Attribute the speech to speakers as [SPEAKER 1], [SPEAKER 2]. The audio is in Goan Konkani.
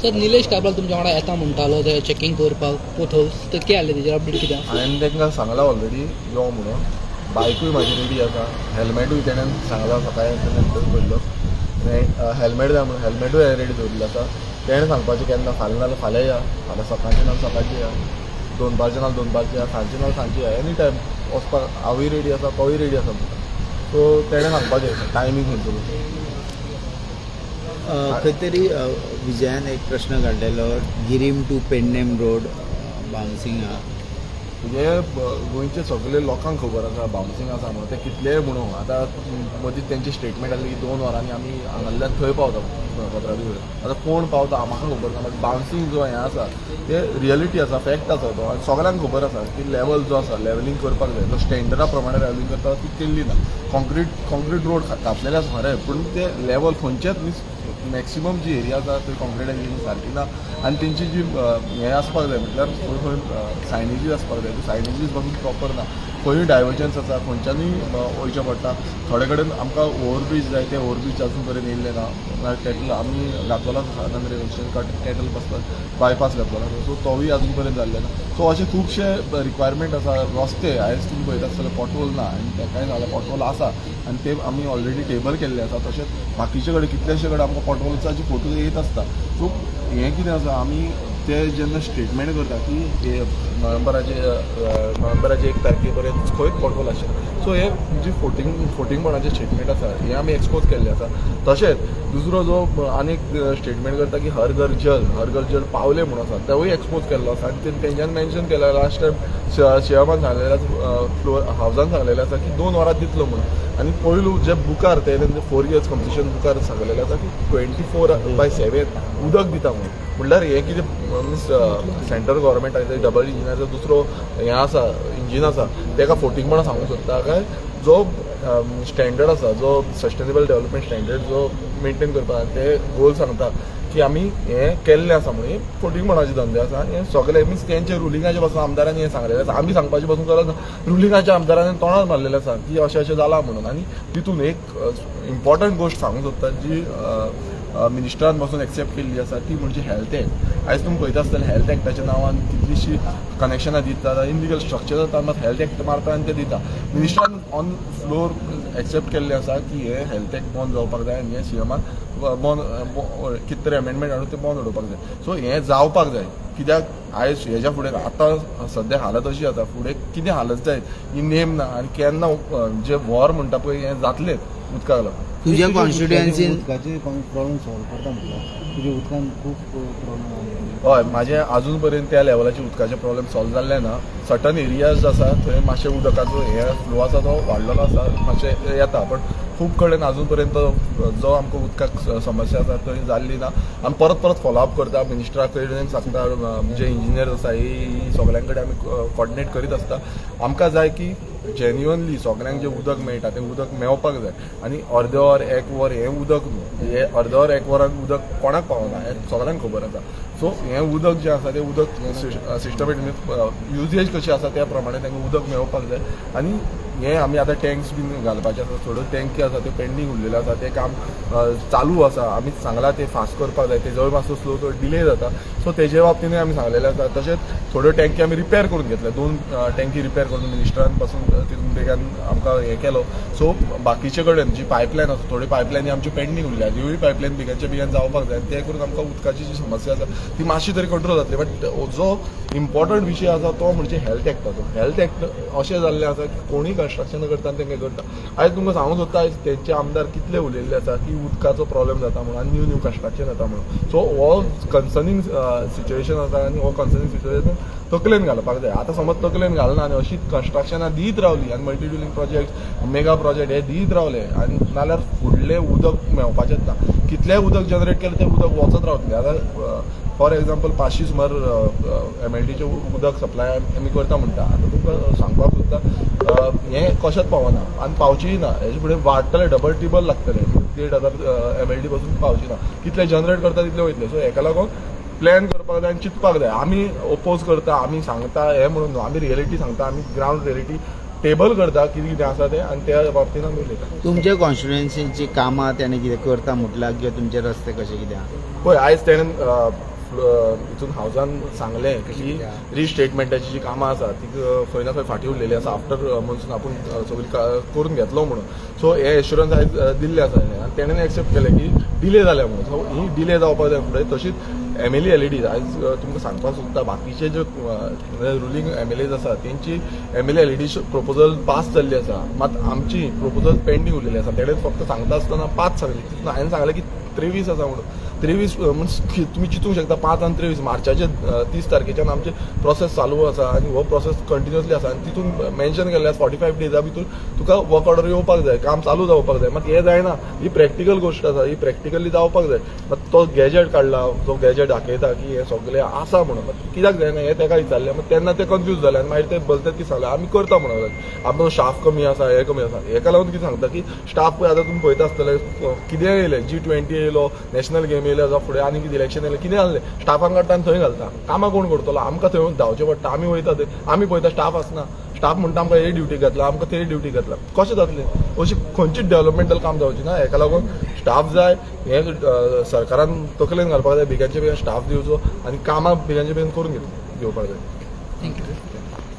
[SPEAKER 1] सर, निलेश काब्राल तुमच्या वांगडा येता म्हणटालो ते चॅकिंग करपाक पोथोल्स, तर कितें जालें तेजेर अपडेट कितें आसा?
[SPEAKER 2] हांवें तांकां सांगलां ऑलरेडी यो म्हणून. बायकूय म्हाजी रेडी आसा. हेल्मेटूय तेणेन सांगलां, सकाळीं तेणें पडलो हेल्मेट जाय म्हणून, हेल्मेटूय हांवें रेडी दवरिल्लो आसा. तेणें सांगपाचें केन्ना, फाल्यां नाल्यार फाल्यां या, फाल्यां सकाळचें नाल्यार सकाळचें या, दनपारचें नाल्यार दनपारचें या, सांजचें नाल्यार सांजचें या. एनी टायम वचपाक हांवूय रेडी आसा, तोवूय रेडी आसा म्हणटा. सो तेणें सांगपाचें टायमींग खंयचो तो.
[SPEAKER 3] खंय तरी विजयान एक प्रश्न काडलेलो, गिरीम टू पेडणेम रोड बाउन्सिंग आहा.
[SPEAKER 2] हे गोंयचे सगळे लोकांक खबर आसा बाउन्सिंग आसा म्हणून. ते कितलेय म्हणून, आतां मदीं तेंचे स्टेटमेंट आसलें की 2 वरांनी आमी हांगांतल्यान थंय पावता, पत्रादी कडेन. आतां कोण पावता म्हाका खबर ना, बट बाउन्सिंग जो हें आसा ते रियलिटी आसा, फॅक्ट आसा तो. आनी सगळ्यांक खबर आसा की लेवल जो आसा, लेवलिंग करपाक जाय. जो स्टँडर्डा प्रमाणे लेवलिंग करता ती केल्ली ना. कॉन्क्रीट रोड घातलेले आसा खरें, पूण ते लेवल खंयचेच, मिन्स मॅक्सिमम जी एरिया आसा थंय कॉन्क्रिटायझेशन सारकी ना. आनी तेंची जी हें आसपाक जाय, म्हटल्यार खंय खंय सायनेजीस आसपाक जाय, त्यो सायनेजीस पासून प्रॉपर ना. खंयूय डायवर्जन्स आसा, खंयच्यानूय वयचें पडटा. थोडे कडेन आमकां ओवरब्रीज जाय, ते ओवरब्रीज अजून पर्यंत येयल्ले ना. कॅटल आमी घातलेलो आसा नंद्रे कॅटल बसपाक बायपास घातलेलो आसा, सो तोवूय अजून पर्यंत जाल्ले ना. सो अशे खुबशे रिक्वायरमेंट आसा. रस्ते आयज तुमी पळयता आसतले, पोटहोल ना आनी तेकाय जाल्यार पोटहोल आसा आनी ते आमी ऑलरेडी टेबल केल्ले आसा. तशेंच बाकीचे कडेन कितलेशे कडेन आमकां पोटहोल्साचे फोटो येत आसता. सो हें कितें आसा, आमी ते जेन्ना स्टेटमेंट करता की हे नोव्हेंबराचे 1 तारखे पर्यंत खंयच पोटहोल आसचें, सो हे जी फोटिंगपणाचें स्टेटमेंट आसा, हें आमी एक्सपोज केल्लें आसा. तशेंच दुसरो जो आनीक स्टेटमेंट करता की हर घर जल, हर घर जल पावले म्हणून आसा, तेवूय एक्सपोज केल्लो आसा. आनी तेंच्यान मेन्शन केला, लास्ट टायम सीएमान सांगलेलें आसा, फ्लोर हावजान सांगलेलें आसा की 2 वरां दितलो म्हणून. आनी पयलू जे बुकार ते 4 इयर्स कंप्लिशन बुकार सांगलेलें आसा की 24/7 उदक दिता म्हणून. म्हणल्यार हें कितें, मिन्स सेंट्रल गव्हर्मेंटाचें डबल इंजिनाचो दुसरो हें आसा, इंजीन आसा, तेका फोटिंगपणां सांगूंक सोदता काय जो स्टँडर्ड आसा, जो सस्टेनेबल डेव्हलपमेंट स्टँडर्ड जो मेंटेन करपाक ते गोल सांगता की आमी हें केल्लें आसा म्हणून, हे फोटिंगपणाचे धंदे आसा. आनी हे सगळे मिन्स तेंचे रुलिंगाचे पासून आमदारांनी हें सांगलेलें आसा. आमी सांगपाचे पासून गरज ना, रुलिंगाच्या आमदारांनी तोंडार मारलेलें आसा की अशें अशें जालां म्हणून. आनी तितून एक इम्पॉर्टंट गोश्ट सांगूंक सोदता, जी मिनिस्टरान पासून एक्सेप्ट केल्ली आसा, ती म्हणजे हेल्थ एक्ट. आयज तुमी पळयता आसतले, हेल्थ एक्टाच्या नांवान कितलीशीं कनेक्शनां दितात, इलिगल स्ट्रक्चर जाता, मात हेल्थ एक्ट मारता आनी ते दिता. मिनिस्टरान ऑन फ्लोर एक्सेप्ट केल्लें आसा की हे हेल्थ एक्ट बंद जावपाक जाय आनी हे सीएमान बंद कितें तरी अमेंडमेंट हाडून ते बंद उडोवपाक जाय. सो हें जावपाक जाय, कित्याक आयज हेज्या फुडें आतां सद्या हालत अशी जाता, फुडें कितें हालत जायत ही नेम ना. आनी केन्ना जे वॉर म्हणटा पळय, हें जातलेंच उदकाक लागून.
[SPEAKER 3] तुज्या कॉन्स्टिट्युएन्सीन
[SPEAKER 4] उदकाचे प्रॉब्लेम सॉल्व करता म्हटल्यार तुज्या उदकान खूब प्रॉब्लेम.
[SPEAKER 2] हय, म्हाजें अजून पर्यंत त्या लेवलाचे उदकाचे प्रॉब्लेम सॉल्व जाल्ले ना. सर्टन एरियाज आसा थंय मातशें उदकाचो हे फ्लो आसा तो वाडलेलो आसा, मातशें येता, बट खूब कडेन अजून पर्यंत जो आमकां उदकाक समस्या आसा थंय जाल्ली ना. आमी परत परत फॉलोअप करता, मिनिस्टरा कडेन सांगता, जे इंजिनियर आसा हे सगळ्यां कडेन आमी कॉर्डिनेट करीत आसता. आमकां जाय की जेन्युअनली सगळ्यांक जें उदक मेळटा तें उदक मेळपाक जाय. आनी अर्दे वर एक वर हें उदक न्हू, हें अर्दे वर एक वरान उदक कोणाक पावना हें सगळ्यांक खबर आसा. सो हें उदक जें आसा तें उदक सिस्टमॅटिक युजेज कशी आसा त्या प्रमाणे तांकां उदक मेळपाक जाय. आनी हें आमी आतां टँक्स बीन घालपाचे आसा. थोड्यो टँकी आसा त्यो पेंडींग उरलेल्यो आसा, तें काम चालू आसा. आमी सांगलां तें फास्ट करपाक जाय, तेजोय मातसो स्लो तो डिले जाता. सो तेजे बाबतीनूय आमी सांगलेलें आसा. तशेंच थोड्यो टँकी आमी रिपेर करून घेतल्या, दोन टँकी रिपेर करून मिनिस्टरान पासून तितून बेगान आमकां हें केलो. सो बाकीचे कडेन जी पायपलायन आसा, थोड्यो पायपलायनी आमच्यो पेंडींग उरल्या, त्योय पायपलायन बेगानच्या बेगान जावपाक जाय. तें करून आमकां उदकाची जी समस्या आसा ती मातशी तरी कंट्रोल जातली. बट जो इम्पॉर्टंट विशय आसा तो म्हणजे हेल्थ एक्टाचो. हेल्थ एक्ट अशें जाल्लें आसा की कोणूय कन्स्ट्रक्शन करता आनी तेंकां करता. आयज तुमकां सांगूंक सोदता, आयज तेंचे आमदार कितले उलयल्ले आसा की उदकाचो प्रॉब्लेम जाता म्हणून आनी न्यू न्यू कन्स्ट्रक्शन जाता म्हणून. सो हो कन्सर्निंग सिच्युएशन आसा आनी हो कन्सर्निंग सिच्युएशन तकलेन घालपाक जाय. आतां समज तकलेन घालना आनी अशीच कन्स्ट्रक्शनां दीत रावली आनी multi dwelling project, mega project हे दीत रावले आनी नाल्यार फुडलें उदक मेळपाचेंच ना. कितलेंय उदक जनरेट केलें, तें उदक वचत रावतलें. आतां फॉर एग्जाम्पल 500 सुमार एमएलडीचें उदक सप्लाय आमी करता म्हणटा. आतां तुमकां सांगपाक सोदता, हें कशेंच पावना आनी पावचीय ना. हेजे फुडें वाडटलें, डबल टिबल लागतलें. 1500 एमएलडी पासून पावची ना. कितले जनरेट करता तितले वयतले. सो हेका लागून प्लॅन करपाक जाय आनी चिंतपाक जाय. आमी ओपोज करता, आमी सांगता हें म्हणून न्हू, आमी रियलिटी सांगता. आमी ग्रावंड रियलिटी टेबल करता कितें कितें आसा तें आनी त्या बाबतीन आमी उलयता.
[SPEAKER 3] तुमच्या कॉन्स्टिट्युएन्सीची कामां तेणें कितें करता म्हटलां किंवा तुमचे रस्ते कशे कितें आहा?
[SPEAKER 2] पळय, आयज तेणें हितून हावजान सांगलें की रिस्टेटमेंटाची जी कामां आसा ती खंय ना खंय फाटीं उरलेली आसा. आफ्टर मॉन्सून आपूण सगळी करून घेतलो म्हणून. सो हे एश्युरन्स आयज दिल्ले आसा आनी तेणेन एक्सेप्ट केलें की डिले जाल्या म्हणून. सो ही डिले जावपाक जाय फुडें. तशीच एमएलए एलईडी आयज तुमकां सांगपाक सोदता, बाकीचे जे रुलींग एमएलएज आसा तेंची एमएलए एलईडी प्रपोजल पास जाल्ली आसा, मात आमची प्रपोजल पेंडींग उरलेली आसा. तेणें फक्त सांगता आसतना 5 सांगली, तितून हांवें सांगलें की 23 आसा म्हणून. 23 म्हणजे तुमी चिंतूंक शकता, 5 आनी 23 मार्चाचे 30 तारखेच्यान आमचे प्रोसेस चालू आसा आनी हो प्रोसेस कंटिन्युअसली आसा. आनी तितून मेन्शन केल्लें आसा, 45 डेजा भितर तुका वर्क ऑर्डर येवपाक जाय, काम चालू जावपाक जाय. मात हें जायना. ही प्रॅक्टिकल गोश्ट आसा, ही प्रॅक्टिकली जावपाक जाय. मात तो गॅजेट काडला, जो गॅजेट दाखयता की हें सगळें आसा म्हणून, मात कित्याक जायना हें तेका विचारलें. मात तेन्ना ते कन्फ्यूज जाले आनी मागीर ते भलतेच कितें सांगलें, आमी करता म्हणून लागले. आमचो स्टाफ कमी आसा, हें कमी आसा. हेका लागून कितें सांगता की स्टाफ पळय आतां तुमी पळयता आसतले, कितेंय येयलें, जी 20 येयलो, नॅशनल गेम येयले, जावं फुडें आनी कितें इलेक्शन येयलें, कितें जालें, स्टाफांक काडटा आनी थंय घालता. कामां कोण करतलो? आमकां थंय धांवचें पडटा. आमी वयता थंय, आमी पळयता स्टाफ आसना. स्टाफ म्हणटा आमकां हे ड्युटी घातला, आमकां ते ड्युटी घातला. कशें जातलें? अशी खंयचीच डेव्हलपमेंटल काम जावची ना. हेका लागून स्टाफ जाय. हें सरकारान तकलेन घालपाक जाय. बेगिनच्या बेगीन स्टाफ दिवचो आनी कामां बेगिनच्या बेगीन करून घेवपाक जाय.
[SPEAKER 1] Thank you.